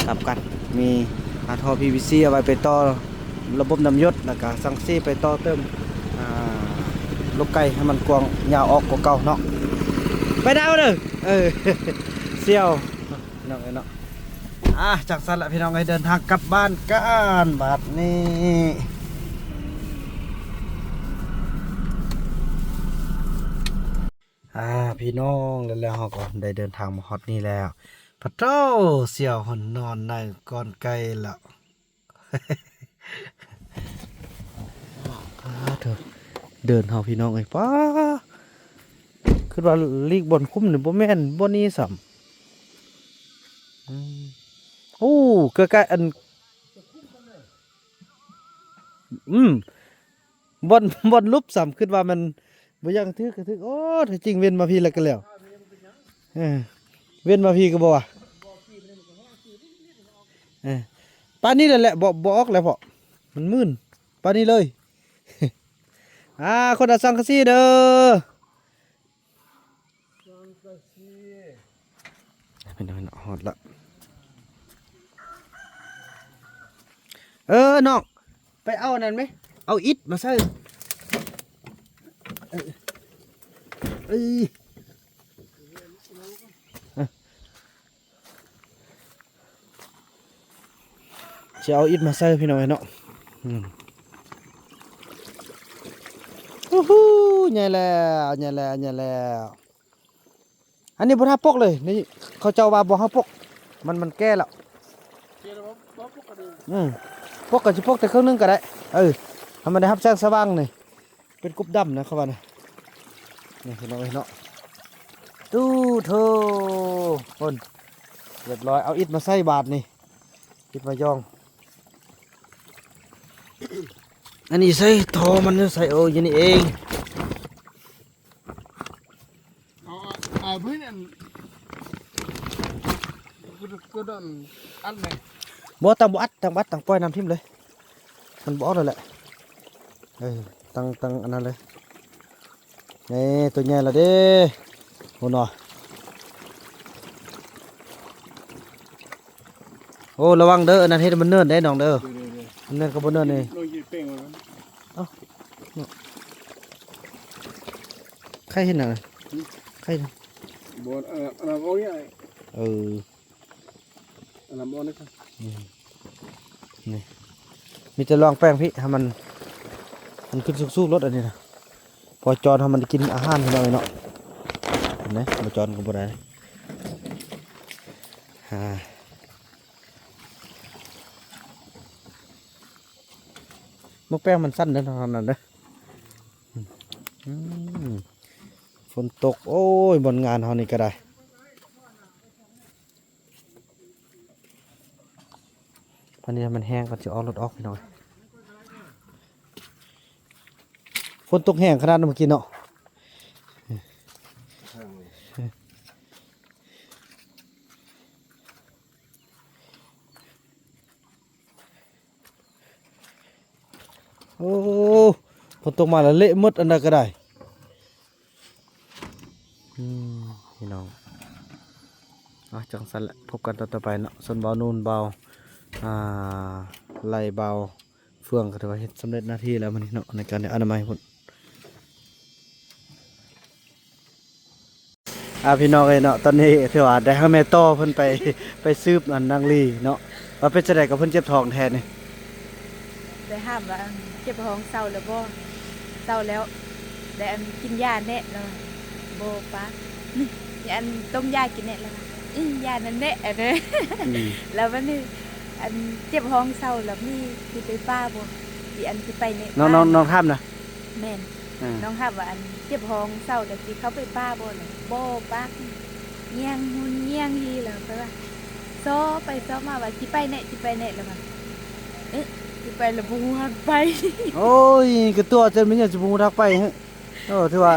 ກັບກັນ ມີ ອ່າ ທໍ່ ພີວີຊີ ເອົາໄວ້ໄປຕໍ່ລະບົບນ້ຳຢົດ ແລ້ວກະສັງກະສີໄປຕໍ່ເຕີມ ອ່າ ລູກໄກ່ໃຫ້ມັນກວ້າງຍາວອອກກວ່າເກົ່າເນາະ. ໄປດາວເດີ ເອີ ສ່ຽວ ພີ່ນ້ອງເອີຍເນາະ. ອ່າ ຈັ່ງຊັ້ນລະ ພີ່ນ້ອງເອີຍ ເດີນທາງກັບບ້ານກັນບາດນີ້. ອ່າ ພີ່ນ້ອງ ແລ້ວ ແລ້ວເຮົາກໍໄດ້ເດີນທາງມາຮອດນີ້ແລ້ວ. ປະໂທ້ ສ່ຽວຫົນນອນໃນກ້ອນໄກ່ແລ້ວ. ປາໂທ້ ເດີນເຮົາ ພີ່ນ້ອງເອີຍ ປ້າ ຄິດວ່າຫຼີກບ່ອນຄຸ້ມນີ້ບໍ່ແມ່ນບ່ອນນີ້ຊ້ຳ. ອືມ ໂອ້ ໃກ້ໆ ອັນ ອືມ ບ່ອນ ບ່ອນຫຼຸບຊ້ຳ ຄິດວ່າມັນບໍ່ຢາກຖືກກໍຖືກ. ໂອ້ ແທ້ຈິງເວັ້ນມາພີ້ແລ້ວກໍແລ້ວ. ເອີ ເວັ້ນມາພີ້ກໍບໍ່ວ່າ. ເອີ ປານນີ້ແຫຼະ ບໍ່ ບໍ່ອອກແລ້ວເພາະມັນມື່ນ. ປານນີ້ເລີຍ. ອ່າ ຄົນລະສັງກະສີເດີ. ເປັນ ເປັນ ຮອດລະ. ເອີ ນ້ອງ ໄປເອົາອັນນັ້ນແມ ເອົາອິດມາໃສ່. ເອີ ເອີ ເອີ. ຊິເອົາອິດມາໃສ່ພີ່ນ້ອງເອີຍເນາະ. ອືມ ໂອ້ໂຫ ໃຫຍ່ແລ້ວ ໃຫຍ່ແລ້ວ ໃຫຍ່ແລ້ວ. ອັນນີ້ບໍ່ຖ້າປົກເລີຍ ນີ້ເຂົາເຈົ້າວ່າບໍ່ໃຫ້ປົກ ມັນ ມັນແກ່ແລ້ວ. ອືມ ປົກກໍຊິປົກແຕ່ເຄິ່ງໜຶ່ງກໍໄດ້ ເອີ ໃຫ້ມັນໄດ້ຮັບແສງສະຫວ່າງນີ້ ເປັນກົບດຳນະເຂົາວ່ານະ. ນີ້ພີ່ນ້ອງເອີຍເນາະ ຕູ້ໂທ ພຸ້ນ ຮຽບຮ້ອຍ ເອົາອິດມາໃສ່ບາດນີ້ ອິດມາຢອງ. ອັນນີ້ໃສ່ທໍ່ມັນຢູ່ໃສ? ໂອ້ ຢູ່ນີ້ເອງ. ເອົາ ເອົາ ເອົາເບິ່ງອັນ ກະ ກະດອນອັດແມ່ນ. ບໍ່ ຕັ້ງບໍ່ອັດ ຕັ້ງບໍ່ອັດ ຕັ້ງປ່ອຍນ້ຳຖິ້ມເລີຍ ມັນບໍ່ອອກແລ້ວແຫຼະ. ເອີ ຕັ້ງ ຕັ້ງອັນນັ້ນເລີຍ. ນີ້ ໂຕໃຫຍ່ແລ້ວເດ້ ໂອ້ເນາະ. ໂອ້ ລະວັງເດີ ອັນນັ້ນເຮັດໃຫ້ມັນເນີນໄດ໋ນ້ອງເດີ. ເດີໆໆ ມັນເນີນກໍບໍ່ເນີນນີ້ ນ້ອງຊິເປ່ງໄວ້ກ່ອນ. ເອົ້າ ໃຄເຮັດຫຍັງ? ຫື? ໃຄ ບໍ່ ອັນນັ້ນ ອັນນັ້ນບໍ່ນີ້. ເອີ ອັນນັ້ນບໍ່ນີ້. ອືມ ນີ້ ມີແຕ່ລອງແປງພີ້ ໃຫ້ມັນ ມັນຂຶ້ນສູງໆໂລດອັນນີ້ນະ. ພໍຈອນເຮົາມັນໄດ້ກິນອາຫານພີ່ນ້ອງເອີຍເນາະ. ເຫັນໄດ໋ ບໍ່ຈອນກໍບໍ່ໄດ້. ຫາ ໝາກແປງມັນສັ້ນເດີ ເທົ່ານັ້ນເດີ. ອືມ ຝົນຕົກ ໂອ້ຍ ບ່ອນງານເຮົານີ້ກໍໄດ້. ອັນນີ້ໃຫ້ມັນແຫ້ງກ່ອນ ຊິເອົາລົດອອກພີ່ນ້ອງ. ຝົນຕົກແຮງຂະໜາດເມື່ອກີ້ເນາະ. ໂອ້ ຝົນຕົກມາແລ້ວເລະໝົດ ອັນໃດກໍໄດ້. ອືມ ພີ່ນ້ອງ ເອົາ ຈັ່ງຊັ້ນແຫຼະ ພົບກັນຕອນຕໍ່ໄປເນາະ. ສ່ວນບ່າວນູນ ບ່າວ ອ່າ ໄລ່ ບ່າວເຟືອງ ກໍຖືວ່າເຮັດສຳເລັດໜ້າທີ່ແລ້ວມື້ນີ້ເນາະ ໃນການໄດ້ອະນາໄມພຸ້ນ. ອ່າ ພີ່ນ້ອງເອີຍເນາະ ຕອນນີ້ຖືວ່າໄດ້ໃຫ້ແມ່ຕໍ່ເພິ່ນໄປ ໄປສືບອັນນາງລີເນາະ ວ່າເປັນຈັ່ງໃດກໍເພິ່ນເຈັບທ້ອງແທ້ນີ້. ໄດ້ຖາມວ່າ ອັນ ເຈັບທ້ອງເຊົາແລ້ວບໍ່? ເຊົາແລ້ວ ໄດ້ ອັນ ກິນຢາແນ່ລະ ບໍ່ປາກ ມີ ອັນ ຕົ້ມຢາກິນແນ່ລະ ອີ ຢານັ້ນແນ່ ອັນ ອືມ ລະບັດນີ້ ອັນ ເຈັບທ້ອງເຊົາລະ ມີຊິໄປປ່າບໍ່? ຊິ ອັນ ຊິໄປແນ່ ນ້ອງ ນ້ອງ ນ້ອງຖາມນະ. ແມ່ນ ເອີ ນ້ອງຖາມວ່າ ອັນ ເຈັບທ້ອງເຊົາແລ້ວຊິເຂົ້າໄປປ່າບໍ່? ລະ ບໍ່ປາກ ແຍ່ງຮຸ່ນແຍ່ງຮີລະ ຂ້ອຍວ່າ ຊໍໄປຊໍມາວ່າ ຊິໄປແນ່ ຊິໄປແນ່ ລະວ່າ ເອີ ຊິໄປລະບໍ່ຮູ້ທາງໄປ. ໂອ້ຍ ກະຕົວະ ເຈົ້າແມ່ນຫຍັງຊິບໍ່ຮູ້ທາງໄປ? ໂອ້ ຖືວ່າ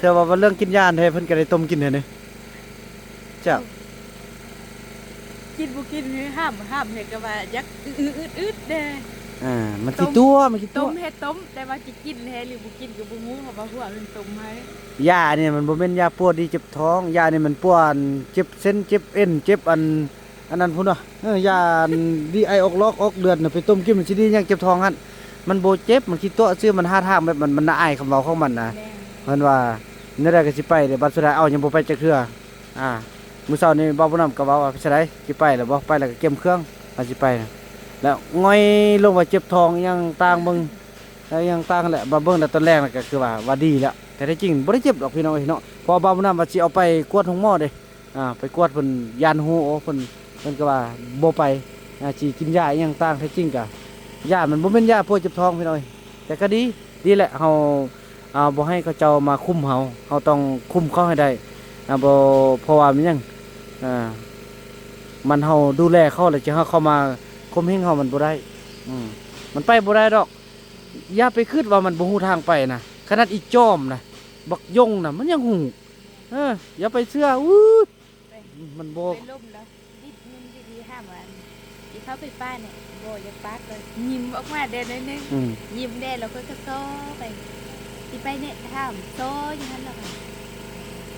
ຖືວ່າ ວ່າເລື່ອງກິນຢາແທ້ ເພິ່ນກະໄດ້ຕົ້ມກິນແທ້ນີ້. ເຈົ້າ ກິນບໍ່ກິນ ຫຼືຫ້າມ ຫ້າມແທ້ກະວ່າຢາກອືດໆແດ່. ອ່າ ມັນຂີ້ຕົວະ ມັນຂີ້ຕົວະ ຕົ້ມແທ້ຕົ້ມ ແຕ່ວ່າຊິກິນແທ້ຫຼືບໍ່ກິນກະບໍ່ຮູ້ ເພາະວ່າຫົວມັນຕົ້ມໃຫ້. ຢານີ້ມັນບໍ່ແມ່ນຢາປົວດີເຈັບທ້ອງ ຢານີ້ມັນປົວ ອັນ ເຈັບເສັ້ນເຈັບເອັນ ເຈັບ ອັນ ອັນນັ້ນພຸ້ນວ່າ ເອີ ຢາອັນດີໄອອອກລອກອອກເລືອດນະ ໄປຕົ້ມກິນມັນຊິດີຫຍັງ ເຈັບທ້ອງຫັ້ນ ມັນບໍ່ເຈັບ ມັນຂີ້ຕົວະຊື່ ມັນຫາທາງແບບ ມັນ ມັນອາຍຄຳເວົ້າຂອງມັນນະ. ແມ່ນ ເພິ່ນວ່າແນວໃດກະຊິໄປເດ້ ບັດສຸດທ້າຍ ເອົ້າ ຍັງບໍ່ໄປຈັກເທື່ອ. ອ່າ ມື້ເຊົ້ານີ້ບ່າວບຸນນຳກະເວົ້າວ່າ ເປັນຈັ່ງໃດ ຊິໄປແລ້ວບໍ່? ໄປແລ້ວກະກຽມເຄື່ອງ ວ່າຊິໄປນະ ແລ້ວຫງອຍລົງວ່າເຈັບທ້ອງອີ່ຫຍັງຕ່າງເບິ່ງ ແລ້ວອີ່ຫຍັງຕ່າງແຫຼະ ມາເບິ່ງແລ້ວຕອນແລງແລ້ວກະຄືວ່າ ວ່າດີແລ້ວ ແຕ່ທີ່ຈິງບໍ່ໄດ້ເຈັບດອກພີ່ນ້ອງເອີຍເນາະ ເພາະວ່າບ່າວບຸນນຳວ່າຊິເອົາໄປກວດໂຮງໝໍເດ້. ອ່າ ໄປກວດເພິ່ນ ຢ້ານຮູ້ ໂອ້ ເພິ່ນ ເພິ່ນກໍວ່າບໍ່ໄປ ອ່າ ຊິກິນຢາອີ່ຫຍັງຕ່າງ ແທ້ຈິງກະ ຢາມັນບໍ່ແມ່ນຢາປົວເຈັບທ້ອງພີ່ນ້ອງເອີຍ ແຕ່ກະດີ ດີແຫຼະ ເຮົາ ອ່າ ບໍ່ໃຫ້ເຂົາເຈົ້າມາຄຸມເຮົາ ເຮົາຕ້ອງຄຸມເຂົາໃຫ້ໄດ້ ອ່າ ບໍ່ ເພາະວ່າແມ່ນຫຍັງ ອ່າ ມັນ ເຮົາດູແລເຂົາ ແລ້ວຈະໃຫ້ເຂົາມາຂົ່ມເຫັງເຮົາ ມັນບໍ່ໄດ້ ອືມ ມັນໄປບໍ່ໄດ້ດອກ. ຢ່າໄປຄິດວ່າມັນບໍ່ຮູ້ທາງໄປນະ ຂະໜາດອີຈອມນະ ບັກຢົງນະ ມັນຍັງຮູ້. ເອີ ຢ່າໄປເຊື່ອ ອູ້ຍ ມັນບໍ່ ໄປລົມແລ້ວ ດິດຍິນດີໆ ຖາມວ່າ ຊິເຂົ້າໄປປ່າແນ່ ບໍ່ຢາກປາກເລີຍ ຍິ້ມອອກມາແດ່ໜ້ອຍໜຶ່ງ ອືມ ຍິ້ມແດ່ ແລ້ວຂ້ອຍກໍຊໍໄປ ຊິໄປແນ່ ຖາມຊໍຢູ່ຫັ້ນລະ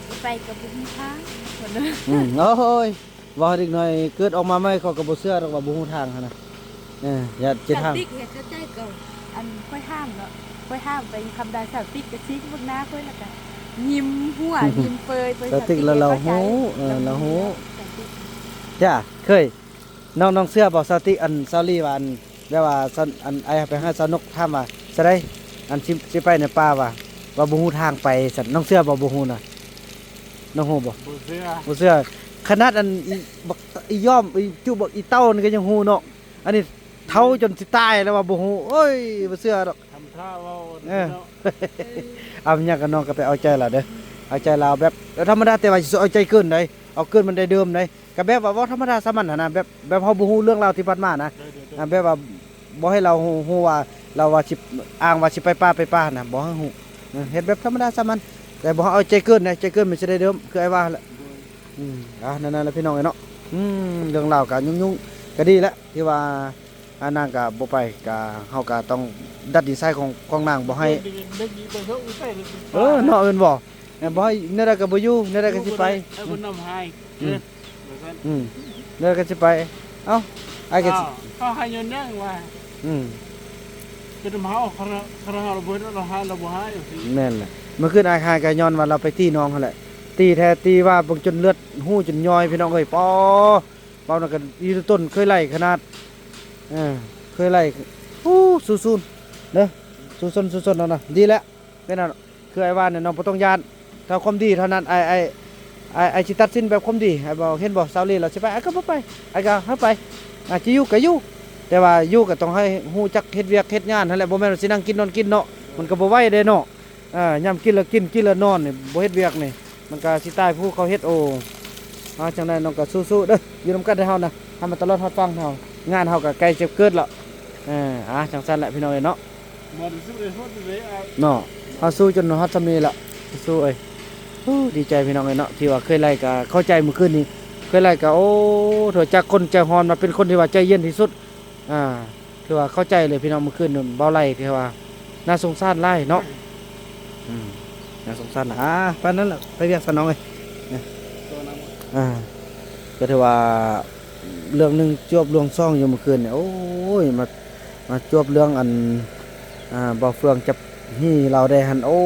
ຊິໄປກໍບໍ່ຮູ້ທາງ ອືມ ໂອ້ຍ ເວົ້າໃຫ້ເດັກນ້ອຍເກີດອອກມາໃໝ່ ເຂົາກໍບໍ່ເຊື່ອດອກວ່າບໍ່ຮູ້ທາງຫັ້ນນະ. ເອີ ຢ່າ ເຈົ້າຕິກເຮັດໃຈກໍ ອັນ ຂ້ອຍຖາມເນາະ ຂ້ອຍຖາມໄປຄຳໃດ ສາວຕິກກະຊິກເບິ່ງໜ້າຂ້ອຍ ແລ້ວກະຍິ້ມຫົວຍິ້ມເປີຍ ເຈົ້າຕິກລະ ລາວຮູ້ ເອີ ລາວຮູ້ ສາວຕິກ ຈ້າ ເຄີຍ ນ້ອງ ນ້ອງເຊື່ອບໍ່ ສາວຕິ ອັນ ສາວລີວ່າ ອັນ ແບບວ່າ ສາວ ອັນ ອ້າຍໄປຫາສາວນົກ ຖາມວ່າ "ສະໃດ ອັນ ຊິ ຊິໄປໃນປ່າ ວ່າ ວ່າບໍ່ຮູ້ທາງໄປ" ຊັ້ນ. ນ້ອງເຊື່ອບໍ່? ບໍ່ຮູ້ນະ ນ້ອງຮູ້ບໍ່? ບໍ່ເຊື່ອ ບໍ່ເຊື່ອ. ຂະໜາດ ອັນ ອີ ບັກ ອີຢອມ ອີຈຸ ບັກອີເຕົ້ານີ້ກໍຍັງຮູ້ເນາະ. ອັນນີ້ເຖົ້າຈົນຊິຕາຍແລ້ວວ່າບໍ່ຮູ້. ໂອ້ຍ ບໍ່ເຊື່ອດອກ. ທຳທ່າເວົ້າ ເອີ ເນາະ. ເອົາຫຍັງກັບນ້ອງກໍໄປເອົາໃຈລາວເດີ້ ເອົາໃຈລາວແບບ ເອີ ທຳມະດາ ແຕ່ວ່າຊິເອົາໃຈເກີນໃດ ເອົາເກີນມັນໄດ້ເດີມໃດ. ກໍແບບວ່າເວົ້າທຳມະດາສາມັນຫັ້ນນະ ແບບ ແບບເຮົາບໍ່ຮູ້ເລື່ອງລາວທີ່ຜ່ານມານະ. ໂດຍ ໂດຍ ໂດຍ. ອາ ແບບວ່າບໍ່ໃຫ້ລາວຮູ້ ຮູ້ວ່າ ລາວວ່າຊິ ອ້າງວ່າຊິໄປປ່າ ໄປປ່ານະ ບໍ່ໃຫ້ຮູ້. ເອີ ເຮັດແບບທຳມະດາສາມັນ ແຕ່ບໍ່ໃຫ້ເອົາໃຈເກີນນະ ໃຈເກີນມັນຊິໄດ້ເດີມ ຄືອ້າຍວ່າຫັ້ນແຫຼະ. ໂດຍ. ອືມ ອ່າ ນັ້ນໆ ແຫຼະ ພີ່ນ້ອງເອີຍເນາະ. ອືມ ເລື່ອງລາວກໍຫຍຸ້ງໆ ກໍດີແຫຼະ ທີ່ວ່າ ອາ ນາງກໍບໍ່ໄປ ກໍ ເຮົາກໍຕ້ອງດັດນິໄສຂອງ ຂອງນາງ ບໍ່ໃຫ້ ເອີ ເນາະ ແມ່ນບໍ່? ແມ່ນບໍ່? ແນວໃດກໍບໍ່ຢູ່ ແນວໃດກໍຊິໄປ. ອືມ ອືມ ແນວໃດກໍຊິໄປ. ເອົ້າ ອ້າຍກໍ ເຂົາໃຫ້ຍ້ອນຫຍັງວ່າ ອືມ ເປັນນຳເຮົາ ຄັນເຮົາລະບໍ່ເຮັດ ລະໃຫ້ ລະບໍ່ໃຫ້. ແມ່ນແຫຼະ ເມື່ອຄືນອ້າຍຫາຍກໍຍ້ອນວ່າລາວໄປຕີນ້ອງຫັ້ນແຫຼະ ຕີແທ້ຕີວ່າເບິ່ງຈົນເລືອດຫູຈົນຍ້ອຍ ພີ່ນ້ອງເອີຍ. ປໍ ເວົ້ານັ້ນກໍຢູ່ຕົ້ນເຄີຍໄລ່ຂະໜາດ ເອີ ເຄີຍໄລ່. ໂອ້ ສູ້ໆ ເດີ ສູ້ຊົນ ສູ້ຊົນເນາະ. ດີແລ້ວ ແມ່ນແລ້ວ ຄືອ້າຍວ່ານີ້ເນາະ ບໍ່ຕ້ອງຢ້ານ ຖ້າຄວາມດີເທົ່ານັ້ນ. ອ້າຍ ອ້າຍ ອ້າຍ ອ້າຍຊິຕັດສິນແບບຄວາມດີ. ອ້າຍບອກ ເຫັນບໍ່ ສາວລີລາວຊິໄປ ອ້າຍກໍບໍ່ໄປ ອ້າຍກໍເອົາໄປ. ອາ ຊິຢູ່ກໍຢູ່ ແຕ່ວ່າຢູ່ກໍຕ້ອງໃຫ້ຮູ້ຈັກເຮັດວຽກເຮັດງານຫັ້ນແຫຼະ ບໍ່ແມ່ນວ່າຊິນັ່ງກິນນອນກິນເນາະ ມັນກໍບໍ່ໄຫວເດ້ເນາະ. ອາ ຍາມກິນລະກິນ ກິນລະນອນນີ້ ບໍ່ເຮັດວຽກນີ້ ມັນກໍຊິຕາຍຜູ້ເຂົາເຮັດ. ໂອ້ ເອົາ ຈັ່ງໃດນ້ອງກໍສູ້ໆເດີ້ ຢູ່ນຳກັນເດີ້ເຮົານະ ໃຫ້ມັນຕະຫຼອດຮອດຝັ່ງເຮົາ. ງານເຮົາກໍໃກ້ຈະເກີດແລ້ວ. ເອີ ອ່າ ຈັ່ງຊັ້ນແຫຼະ ພີ່ນ້ອງເອີຍເນາະ. ເນາະ ເຮົາສູ້ຈົນຮອດຊ່ຳນີ້ແລ້ວ ສູ້ເອີຍ. ໂອ້ ດີໃຈ ພີ່ນ້ອງເອີຍເນາະ ທີ່ວ່າເຄີຍໄລ່ກໍເຂົ້າໃຈ. ມື້ຄືນນີ້ເຄີຍໄລ່ກໍ ໂອ້ ຖືວ່າຈາກຄົນໃຈຮ້ອນມາເປັນຄົນທີ່ວ່າໃຈເຢັນທີ່ສຸດ. ອ່າ ຖືວ່າເຂົ້າໃຈເລີຍ ພີ່ນ້ອງ. ມື້ຄືນນີ້ເບົາໄຫຼ ຖືວ່າໜ້າສົງສານຫຼາຍເນາະ. ອືມ ໜ້າສົງສານຫຼາຍ. ອ່າ ປານນັ້ນແຫຼະ ໄປວຽກຊະນ້ອງເອີຍ. ອ່າ ກໍຖືວ່າເລື່ອງໜຶ່ງຈວບລວງສອງຢູ່ມື້ຄືນນີ້. ໂອ້ຍ ມາ ມາຈວບເລື່ອງອັນ ອ່າ ບ່າວເຟືອງຈັບ ຫີລາວແດ່ຫັ້ນ. ໂອ້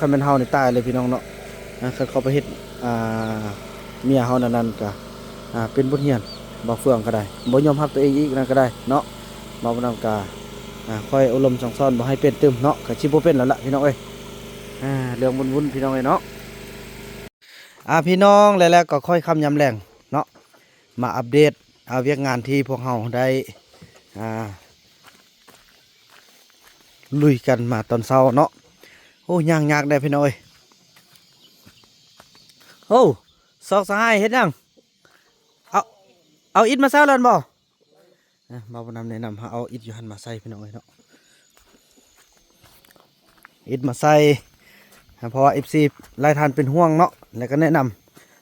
ຄັນແມ່ນເຮົານີ້ຕາຍເລີຍ ພີ່ນ້ອງເນາະ. ອ່າ ຄັນເຂົາໄປເຮັດ ອ່າ ເມຍເຮົານັ້ນນັ້ນກະ ອ່າ ເປັນບົດຮຽນ. ບ່າວເຟືອງກໍໄດ້ ບໍ່ຍອມຮັບຕົວເອງອີກນັ້ນກໍໄດ້ເນາະ. ເວົ້ານຳກະ ອ່າ ຄອຍອົບຮົມສັ່ງສອນບໍ່ໃຫ້ເປັນຕື່ມເນາະ ກະຊິບໍ່ເປັນແລ້ວລະ ພີ່ນ້ອງເອີຍ. ອ່າ ເລື່ອງວຸ້ນໆ ພີ່ນ້ອງເອີຍເນາະ. ອ່າ ພີ່ນ້ອງ ແລ້ວ ແລ້ວກໍຄ່ອຍຄ່ຳຍາມແລງເນາະ ມາອັບເດດ ອ່າ ວຽກງານທີ່ພວກເຮົາໄດ້ ອ່າ ລຸຍກັນມາຕອນເຊົ້າເນາະ. ໂອ້ ຍ່າງຍາກແດ່ພີ່ນ້ອງເອີຍ. ໂອ້ ສອງສະຫາຍເຮັດຫຍັງ? ເອົາ ເອົາອິດມາໃສ່ແລ້ວແມ່ນບໍ່? ອ່ະ ບ່າວບຸນນຳແນະນຳໃຫ້ເອົາອິດຢູ່ຫັ້ນມາໃສ່ພີ່ນ້ອງເອີຍເນາະ. ອິດມາໃສ່ ເພາະວ່າເອັຟຊີຫຼາຍທ່ານເປັນຫ່ວງເນາະ ແລ້ວກໍແນະນຳ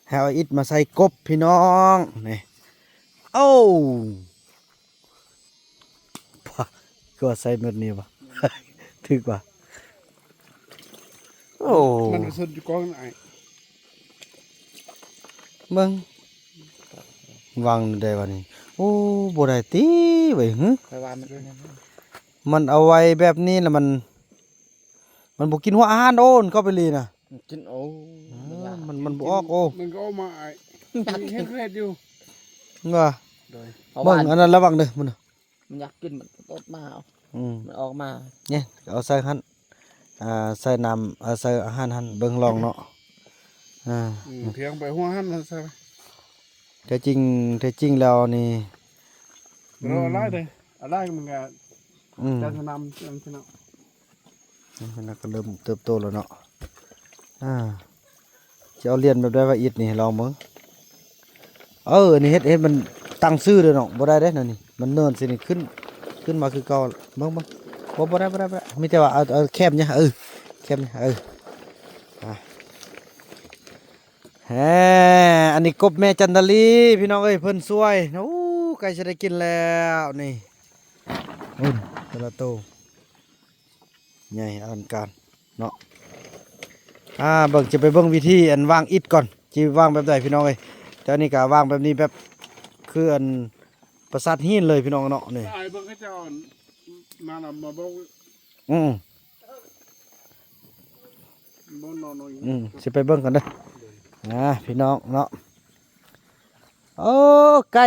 ໃຫ້ເອົາອິດມາໃສ່ກົບພີ່ນ້ອງ. ນີ້ ໂອ້ ປະ ຄືວ່າໃສ່ແບບນີ້ວະ ຖືກວະ. ໂອ້ ມັນໄປຊົນຢູ່ກ້ອງອ້າຍ ເບິ່ງ ວາງໄດ້ວະນີ້. ໂອ້ ບໍ່ໄດ້ຕິເວີຍ ຫື ຂ້ອຍວ່າມັນ ມັນເອົາໄວ້ແບບນີ້ລະ ມັນ ມັນບໍ່ກິນຫົວອາຫານໂອນເຂົ້າໄປລີນະ. ມັນກິນ ໂອ້ ເອີ ມັນ ມັນບໍ່ອອກ. ໂອ້ ມັນກໍອອກມາອ້າຍ ມັນເຮັດຢູ່ ວ່າ ໂດຍ ເບິ່ງອັນນັ້ນລະວັງເດີ້ ມັນ ມັນຢາກກິນ ມັນອອກມາ ອືມ ມັນອອກມາ. ນີ້ ເອົາໃສ່ຫັ້ນ ອ່າ ໃສ່ນ້ຳ ເອົາໃສ່ອາຫານຫັ້ນ ເບິ່ງລອງເນາະ. ອ່າ ອືມ ຖຽງໄປຫົວຫັ້ນ ໃສ່ ແທ້ຈິງ ແທ້ຈິງແລ້ວນີ້ ອືມ ເອົາຫຼາຍເດ້ ເອົາຫຼາຍມັນກໍ ອືມ ຈະສະໜຳ ສະໜຳ ມັນກໍເລີ່ມເຕີບໂຕແລ້ວເນາະ. ອ່າ ຊິເອົາລຽນແບບໃດວະ ອິດນີ້ ລອງເບິ່ງ. ເອີ ນີ້ເຮັດ ເຮັດມັນຕັ້ງຊື່ເດີ້ນ້ອງ ບໍ່ໄດ້ເດ້ແນວນີ້ ມັນເນີນຊິນີ້ ຂຶ້ນ ຂຶ້ນມາຄືເກົ່າ. ເບິ່ງ ເບິ່ງ ບໍ່ ບໍ່ໄດ້ ບໍ່ໄດ້ ບໍ່ໄດ້ ມີແຕ່ວ່າເອົາ ເອົາແຄມນີ້ ເອີ ແຄມນີ້ ເອີ ອ່າ ແຮ ອັນນີ້ກົບແມ່ຈັນດາລີ ພີ່ນ້ອງເອີຍ ເພິ່ນຊ່ວຍ. ໂອ້ ໃກ້ຈະໄດ້ກິນແລ້ວນີ້ ໂອ້ ແຕ່ລະໂຕ ໃຫຍ່ອະລັງການເນາະ. ອ່າ ເບິ່ງ ຈະໄປເບິ່ງວິທີອັນວາງອິດກ່ອນ ຊິວາງແບບໃດພີ່ນ້ອງເອີຍ. ແຕ່ອັນນີ້ກະວາງແບບນີ້ ແບບຄືອັນປາສາດຫີນເລີຍພີ່ນ້ອງເນາະ. ນີ້ ອ້າຍເບິ່ງເຂົາເຈົ້າມາລະມາເບິ່ງ ອືມ ບໍ່ນອນ ອືມ ຊິໄປເບິ່ງກັນເດີ້ ອ່າ ພີ່ນ້ອງເນາະ. ໂອ້ ໄກ່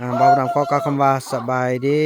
ອ່າ ບ່າວບຸນນຳຂໍກ່າວຄຳວ່າສະບາຍດີ.